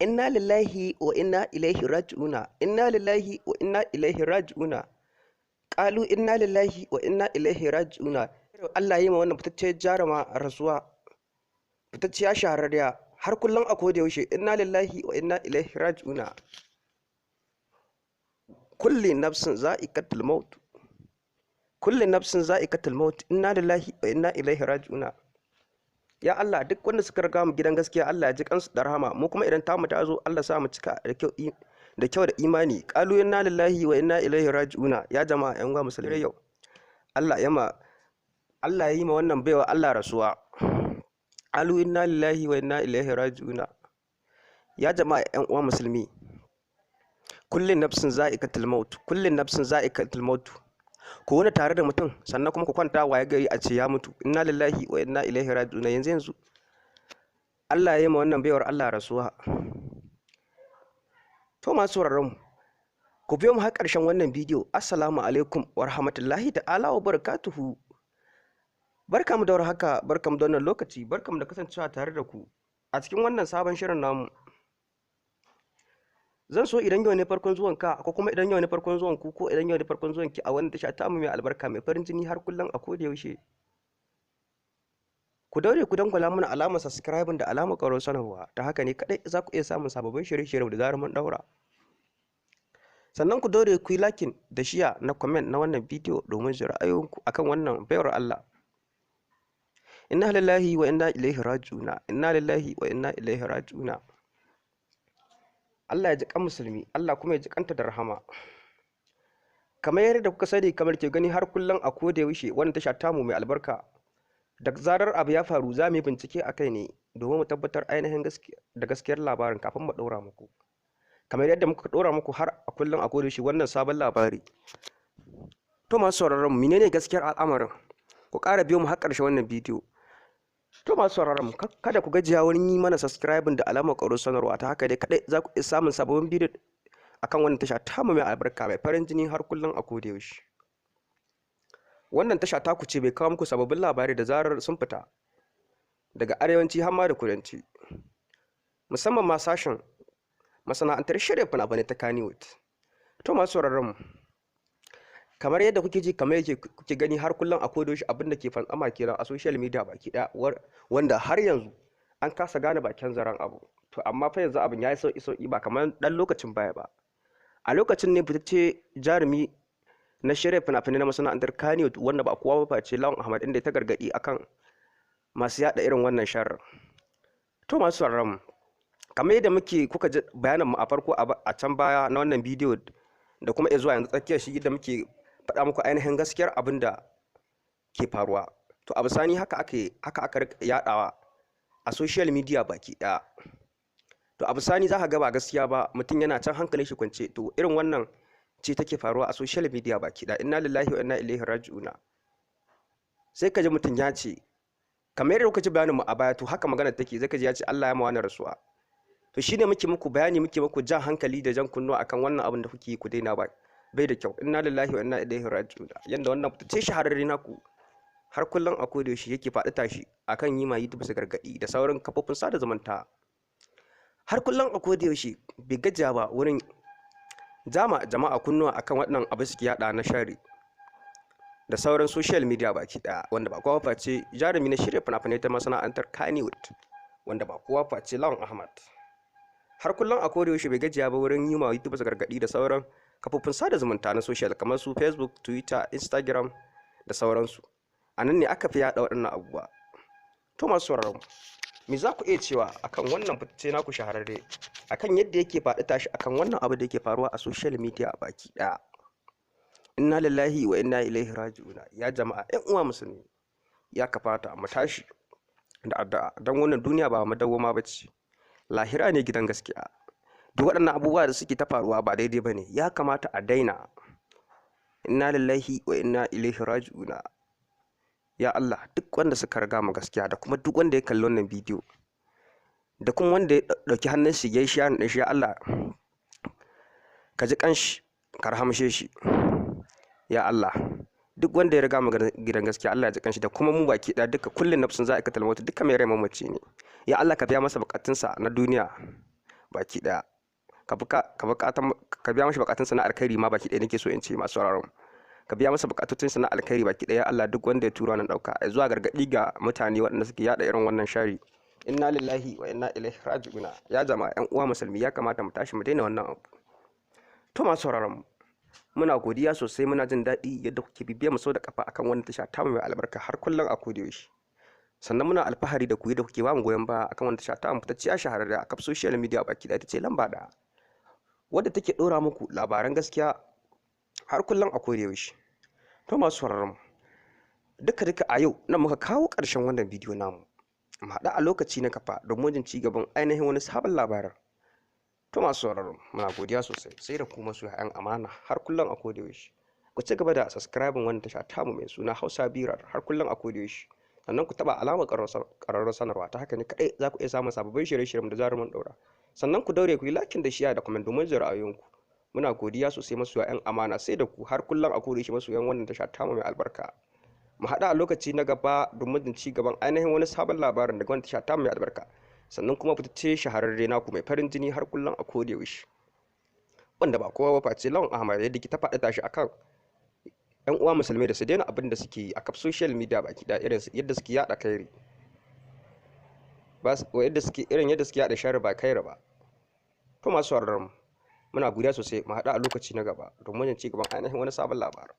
Inna lillahi wa inna ilaihi raji'una. Inna lillahi wa inna ilaihi raji'una. Qalu inna lillahi wa inna ilaihi raji'una. Allah yi ma wannan fitacciyar jaruma rasuwa, fitacciya shahararriya har kullum a koda yaushe. Inna lillahi wa inna ilaihi raji'una. Kulli nafsin za'iqatul maut. Kulli nafsin za'iqatul maut. Inna lillahi wa inna ilaihi raji'una. Ya Allah, duk wanda suka riga mu gidan gaskiya, Allah ya ji kansu da rahama. Mu kuma idan tamu ta zo, Allah sa mu cika da kyau da kyau da imani. Qalu inna lillahi wa inna ilaihi raji'una. Ya jama'a, yan uwa musulmai, yau Allah ya yi ma wannan baiwa Allah rasuwa. Qalu inna lillahi wa inna ilaihi raji'una. Ya jama'a, yan uwa musulmi, kulli nafsin za'iqatul maut, kulli nafsin za'iqatul maut. Ku wani tare da mutum, sannan kuma ku kwanta, waye gari a ce ya mutu. Inna lillahi wa inna ilaihi raji'un. Yanzu yanzu Allah ya yi ma wannan baiwar Allah rasuwa. To, masu sauraron mu, ku biyo mu har ƙarshen wannan bidiyo. Assalamu alaikum wa rahmatullahi ta'ala wa barakatuhu. Barkamu da warhaka, barkamu da wannan lokaci, barkamu da kasancewa tare da ku a cikin wannan sabon shirin namu. Zan so idan yau ne farkon zuwan ka, ko kuma idan yau ne farkon zuwan ku, ko idan yau ne farkon zuwan ki a wannan tasha tamu mai albarka, mai farin jini har kullum a koda yaushe, ku daure ku dangwala mana alamar subscribing da alamar ƙarar sanarwa. Ta haka ne kadai za ku iya samun sababbin shirye-shirye da zarar mun daura. Sannan ku daure ku yi liking da share na comment na wannan bidiyo domin ji ra'ayoyinku akan wannan baiwar Allah. Inna lillahi wa inna ilaihi raji'una. Inna lillahi wa inna ilaihi raji'una. Allah ya ji kan musulmi, Allah kuma ya ji kanta da rahama. Kamar yadda kuka sani, kamar ke gani har kullum a koda yaushe, wannan tasha tamu mai albarka, da zarar abu ya faru za mu yi bincike a kai ne domin mu tabbatar ainihin da gaskiyar labarin kafin mu ɗora muku. Kamar yadda muka ɗora muku har a kullum a koda yaushe wannan sabon labari. To, masu sauraron mu, menene gaskiyar al'amarin? Ku ƙara biyo mu har ƙarshen wannan bidiyo. To, masu sauraron mu, kada ku gajiya wurin yi mana subscribing da alamar ƙarar sanarwa. Ta haka dai kaɗai za ku iya samun sababbin bidiyo akan wannan tasha tamu mai albarka, mai farin jini har kullum a koda yaushe. Wannan tasha taku ce mai kawo muku sababbin labarai da zarar sun fita daga arewanci har ma da kudanci, musamman ma sashen masana'antar shirya fina-finai ta Kannywood. To, masu sauraron mu, kamar yadda kuke ji, kamar yake kuke gani har kullum a koda yaushe, abin da ke fantsama kenan a social media baki ɗaya, wanda har yanzu an kasa gane bakin zaren abu. To, amma fa yanzu abin ya yi sauƙi sauƙi, ba kamar ɗan lokacin baya ba. A lokacin ne fitacce jarumi na shirya fina-finai na masana'antar Kannywood, wanda ba kowa ba face Lawan Ahmad, inda ta gargaɗi akan masu yaɗa irin wannan sharrin. To, masu sauraron mu, kamar yadda muke kuka ji bayanin mu a farko a can baya na wannan bidiyo da kuma zuwa yanzu tsakiyar shi da muke faɗa muku ainihin gaskiyar abin da ke faruwa. To, a bisani haka aka yaɗawa a social media baki ɗaya. To, a bisani za ka ga ba gaskiya ba, mutum yana can hankalin shi kwance. To, irin wannan ce take faruwa a social media baki ɗaya. Inna lillahi wa inna ilaihi raji'una. Sai ka ji mutum ya ce, kamar yadda kuka ji bayanin mu a baya, to haka magana take, zai ka ji ya ce Allah ya ma wani rasuwa. To, shine muke muku bayani, muke muku jan hankali da jan kunnuwa akan wannan abin da kuke yi, ku daina, ba bai da kyau. Inna lillahi wa inna ilaihi raji'un. Yanda wannan ce shahararre naku har kullum a koda yaushe yake faɗi tashi akan yi ma YouTube su gargaɗi da sauran kafofin sada zumunta, har kullum a koda yaushe bai gajiya ba wurin jama jama'a kunnuwa akan waɗannan abu suke yaɗa na shari da sauran social media baki ɗaya, wanda ba kowa face jarumi na shirya fina-finai ta masana'antar Kannywood, wanda ba kowa face Lawan Ahmad. Har kullum a koda yaushe bai gajiya ba wurin yi ma YouTube su gargaɗi da sauran kafofin sada zumunta na social kamar su Facebook, Twitter, Instagram da sauransu. A nan ne aka fi yaɗa waɗannan abubuwa. To, masu sauraron, me za ku iya cewa akan wannan fitacce naku shahararre, akan yadda yake faɗi tashi akan wannan abu da yake faruwa a social media baki ɗaya? Inna lillahi wa inna ilaihi raji'una. Ya jama'a, ƴan uwa musulmi, ya kamata mu tashi da addu'a, don wannan duniya ba madawwama ba ce, lahira ne gidan gaskiya. Duk waɗannan abubuwa da suke ta faruwa ba daidai ba ne, ya kamata a daina. Inna lillahi wa inna ilaihi raji'una. Ya Allah, duk wanda suka riga mu gaskiya, da kuma duk wanda ya kalli wannan bidiyo, da kuma wanda ya ɗauki hannun shi ya yi sharing ɗin shi, ya Allah, ka ji kanshi, ka rahamshe shi. Ya Allah, duk wanda ya riga mu gidan gaskiya, Allah ya ji kanshi da kuma mu baki ɗaya duka. Kullun nafsin za'iqatul maut, duka mai rai mamaci ne. Ya Allah, ka biya masa bukatunsa na duniya. baki ɗaya. Ka biya mashi bukatunsa na alkhairi ma baki ɗaya nake so in ce, masu sauraron. Ka biya masa bukatotinsa na alkhairi baki ɗaya, Allah, duk wanda ya tura wannan ɗauka zuwa gargaɗi ga mutane waɗanda suke yaɗa irin wannan shari. Inna lillahi wa inna ilaihi raji'una. Ya jama'a, ƴan uwa musulmi, ya kamata mu tashi mu daina wannan abu. To masu sauraron mu, muna godiya sosai, muna jin daɗi yadda kuke bibiyar mu sau da kafa akan wannan tasha tamu mai albarka har kullum a koda yaushe. Sannan muna alfahari da ku yadda kuke ba mu goyon baya akan wannan tasha tamu fitacciya, shahararriya a kaf social media baki ɗaya, ita ce lamba ɗaya, wadda take ɗora muku labaran gaskiya har kullum a koda yaushe. To masu sauraron mu, duka duka a yau nan muka kawo ƙarshen wannan bidiyo namu. Mu haɗu a lokaci na gaba domin jin ci gaban ainihin wani sabon labarin. To masu sauraron, muna godiya sosai. Sai da ku masu 'yan amana har kullum a koda yaushe. Ku ci gaba da subscribing wannan tasha tamu mai suna Hausa Birar har kullum a koda yaushe. Sannan ku taɓa alamar ƙararrawar sanarwa, ta haka ne kaɗai za ku iya samun sababbin shirye-shiryen da zarar mun ɗaura. Sannan ku daure ku yi liking da share da comment domin jin ra'ayoyinku. Muna godiya sosai, masoya 'yan amana. Sai da ku har kullum a koda yaushe, masoyan wannan tasha tamu mai albarka. Mu haɗu a lokaci na gaba domin jin ci gaban ainihin wani sabon labarin daga wannan tasha tamu mai albarka. Sannan kuma fitacce, shahararre naku mai farin jini har kullum a koda yaushe, wanda ba kowa ba face Lawan Ahmad, yadda ke ta faɗi tashi akan yan uwa musulmai da su daina abin da suke yi a kaf social media baki ɗaya, irin yadda suke yaɗa kairi ba, yadda suke irin yadda suke yaɗa sharri ba kairi ba. To masu sauraron mu, muna godiya sosai. Mu haɗu a lokaci na gaba domin jin ci gaban ainihin wani sabon labarin.